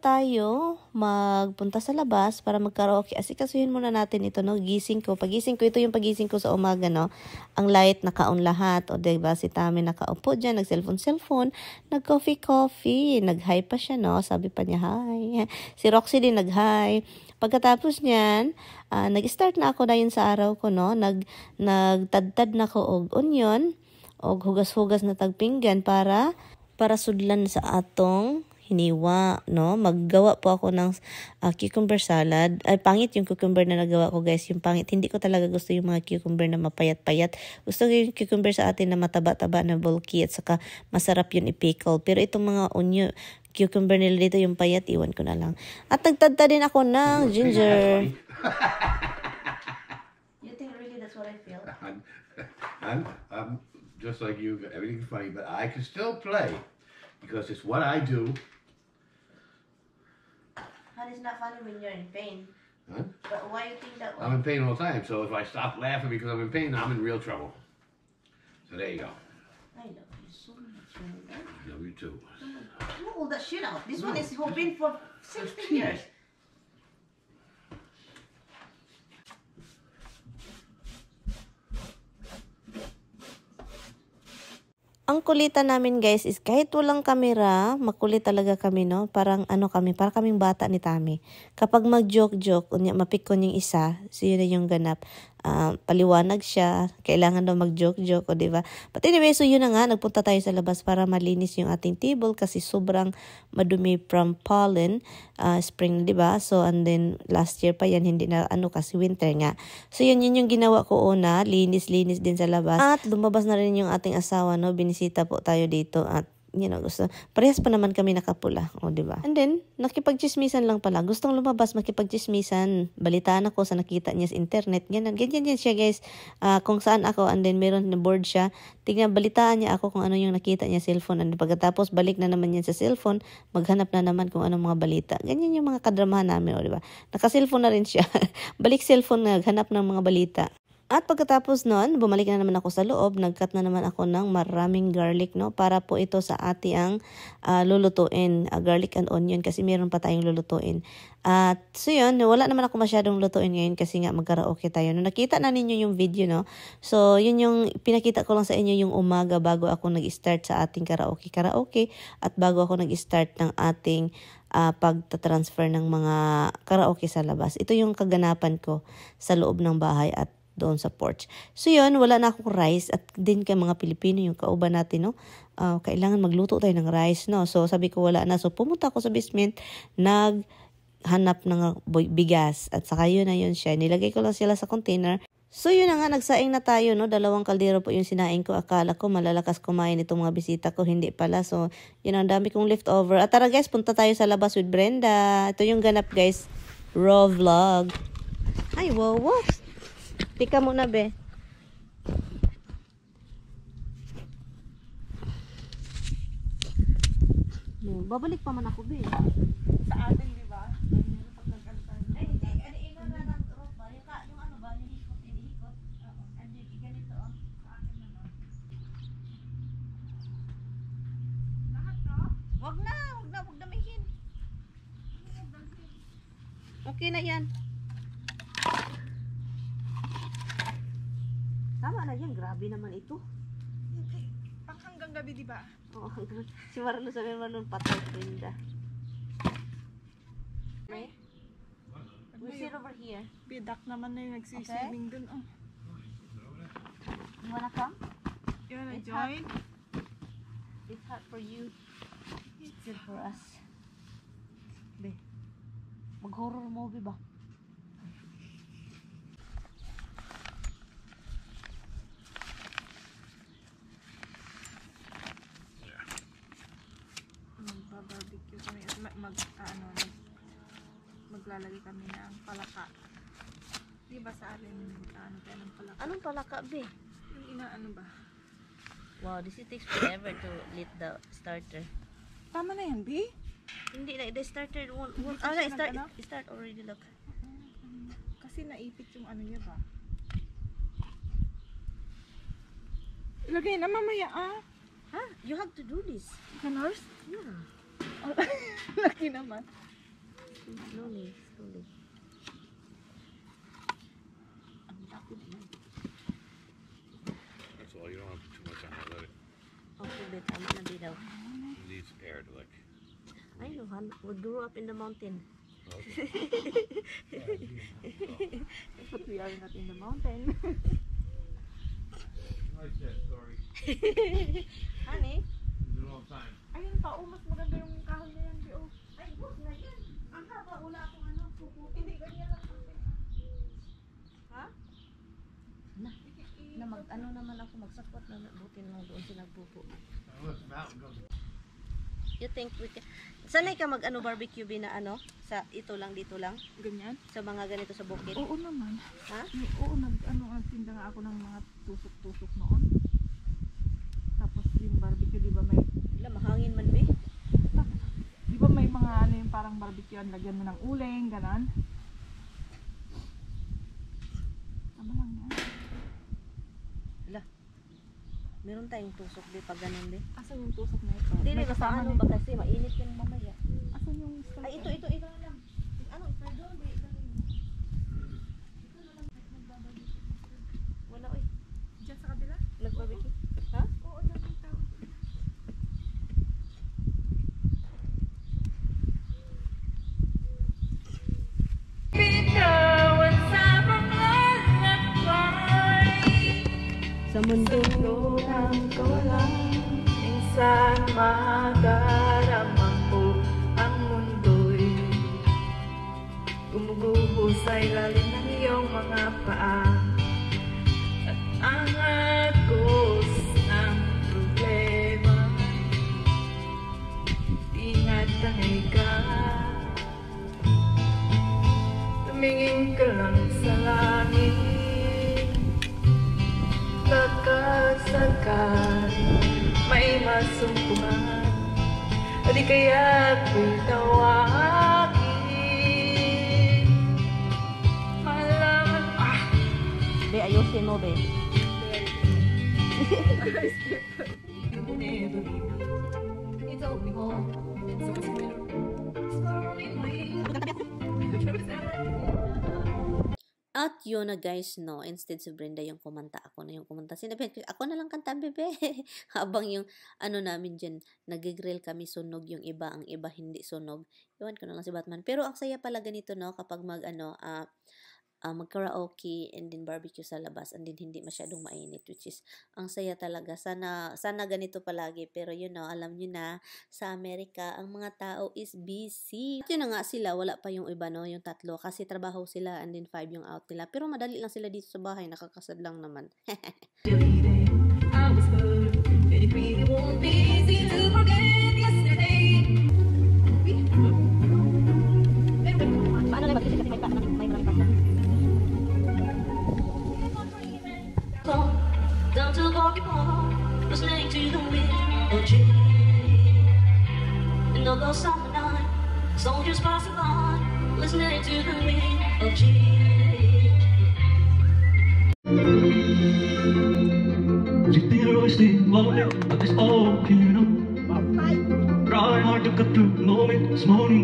tayo magpunta sa labas para mag-karaoke. Asikasuhin muna natin ito, no? Gising ko. Pagising ko, ito yung pagising ko sa umaga, no? Ang light, naka-on lahat. O, diba, si Tami nakaupo dyan, nag-cellphone, nag-coffee. Nag-hi pa siya, no? Sabi pa niya, hi. Si Roxy din nag-hi. Pagkatapos niyan, nag-start na ako dayon sa araw ko, no? Nagtadtad na ko og onion, og hugas-hugas na tagpinggan para sudlan sa atong hiniwa, no? Maggawa po ako ng cucumber salad. Ay, pangit yung cucumber na nagawa ko, guys. Yung pangit. Hindi ko talaga gusto yung mga cucumber na mapayat-payat. Gusto ko yung cucumber sa atin na mataba-taba na bulky at saka masarap yun i-pickle. Pero itong mga onion, cucumber nila dito, yung payat, iwan ko na lang. At nagtadta din ako ng ginger. You think really that's what I feel? I'm just like you, everything's funny, but I can still play because it's what I do. It's not funny when you're in pain. Huh? But why you think that way? I'm in pain all the time, so if I stop laughing because I'm in pain, I'm in real trouble. So there you go. I love you so much, Brenda. I love you too. Throw all that shit out. This one is hoping for 60 years. Ang kulitan namin, guys, is kahit walang kamera, makulit talaga kami, no? Parang para kaming bata ni Tami. Kapag mag-joke-joke, mapikon yung isa, so yun na yung ganap. Paliwanag siya, kailangan daw mag-joke-joke, o diba? But anyway, so yun na nga, nagpunta tayo sa labas para malinis yung ating table kasi sobrang madumi from pollen, spring, diba? So, and then, last year pa yan, hindi na, kasi winter nga. So, yun yung ginawa ko una, linis-linis din sa labas. At lumabas na rin yung ating asawa, no? Binisita po tayo dito at gusto. Parehas pa naman kami nakapula, o diba? And then, nakipagchismisan lang pala. Gustong lumabas, makipagchismisan. Balitaan ako sa nakita niya sa internet. Ganyan siya, guys. Kung saan ako, and then meron na board siya. Tingnan, balitaan niya ako kung ano yung nakita niya sa cellphone. And pagkatapos, balik na naman yan sa cellphone. Maghanap na naman kung anong mga balita. Ganyan yung mga kadramahan namin, o diba? Naka-cellphone na rin siya. Balik cellphone, naghanap ng mga balita. At pagkatapos nun, bumalik na naman ako sa loob, nag-cut na naman ako ng maraming garlic, no? Para po ito sa ati ang lulutuin, garlic and onion kasi meron pa tayong lulutuin. At so yun, wala naman ako masyadong lutuin ngayon kasi nga mag-karaoke tayo. No, nakita na ninyo yung video, no? So, yun yung pinakita ko lang sa inyo yung umaga bago ako nag-start sa ating karaoke at bago ako nag-start ng ating pagta-transfer ng mga karaoke sa labas. Ito yung kaganapan ko sa loob ng bahay at doon sa porch. So yun, wala na akong rice at din kay mga Pilipino yung kauban natin, no? Kailangan magluto tayo ng rice, no? So sabi ko wala na. So pumunta ako sa basement, naghanap ng bigas at saka yun na yun siya. Nilagay ko lang sila sa container. So yun na nga, nagsaing na tayo, no? 2 kaldero po yung sinaing ko. Akala ko malalakas kumain itong mga bisita ko. Hindi pala. So yun, ang dami kong leftover. At tara guys, punta tayo sa labas with Brenda. Ito yung ganap guys. Raw vlog. Ay, wow. Tika muna, be. Babalik pa man ako, be. Sa atin, di ba? Ay, hindi. Ikaw na ng ropa. Yung ano ba? Hinihikot. Oo. Hindi, ganito, oh. Sa akin na, no? Lahat, no? Wag damihin. Okay na yan. Tama na yan, grabe naman ito. Pang hanggang gabi, di ba? Oo, si Marlon sabi Marlon patay Brenda. Okay? We sit over here. Bidak naman na yung nagsiswimming dun, oh. You wanna come? You wanna It's join? It's hot for you. It's good for us. Be, mag-horror movie ba? Barbecue kami at maglalagay kami ng palaka. Di ba sa alin tayo ng palaka? Anong palaka, be? Yung inaano ba? Wow, this takes forever to lit the starter. Tama na yan, B? Hindi, like the starter won't start already, look. Kasi naipit yung ano niya ba? Ilagay na mamaya, ah. Huh? You have to do this. The nurse? Yeah. Laki naman. Slowly, slowly. That's all. You don't have too much on it. Let it. Okay, bet. Tama na bidaw. It needs air to like. I know, we grew up in the mountain. Okay. But we are not in the mountain. Like that story. Honey? It's a long time. Ayun pa, mas maganda yung kahoy na yan, Bio. Ay, boss na yan. Ang haba, wala akong ano, puputi. Hindi, ganyan lang kasi. Ha? Na mag-ano naman ako, magsapot na butin mo doon sila pupo. This mountain goes. You think we can... Sanay ka mag-ano barbecue na ano? Sa ito lang, dito lang? Ganyan? Sa mga ganito sa bukid? Oo naman. Ha? Oo, nagtinda nga ako ng mga tusok-tusok noon. Tapos yung barbecue, di ba may... Wala, mahangin man be. Di ba may mga ano yung parang barbecue, lagyan mo ng uling, ganon? Tama lang yan. Wala. Meron tayong tusok be pag ganun be. Asan yung tusok na ito? Hindi, May basta kasama ano nito. ba kasi mainit yung mamaya. Asan yung stove? Ay, ito na lang. Ano, pardon, be. Ito na lang. Nagbabarbecue. Wala, oy. Diyan sa kabila? Nagbarbecue. Ha? Oo, nakita ko. Sa mundo. Tulang ko lang, minsan madarama ko ang mundo'y gumuguho sa ilalim ng iyong mga paa. At ang agos ng problema, tinatangay ka. Tumingin ka lang sa langit, kakasakali may masumpungan, o di kaya ako'y tawagin. Malaman, Be, ayusin mo, be. you will never leave me. You told me all, so it's better. Slowly bleed. At yun na guys, no, instead si Brenda yung kumanta, ako na yung kumanta. Sinabi ko, ako na lang kanta, bebe. Habang yung, ano namin dyan, nag-grill kami, sunog yung iba, ang iba hindi sunog. Iwan ko na lang si Batman. Pero ang saya pala ganito, no, kapag mag-karaoke and then barbecue sa labas and then hindi masyadong mainit, which is ang saya talaga. Sana ganito palagi, pero you know, alam nyo na sa Amerika ang mga tao is busy. At yun na nga sila, wala pa yung iba, no, yung tatlo, kasi trabaho sila and then 5 yung out nila, pero madali lang sila dito sa bahay, nakakasad lang naman. I was good, and it really won't be easy to forget yesterday. Paano lang mag-isip kasi may maraming pasta? Down to the Gorky Park, listening to the wind of change. And although summer night, soldiers passing on, listening to the wind of change. Sitting roasting lonely at this old piano, trying hard to cut through the moment this morning.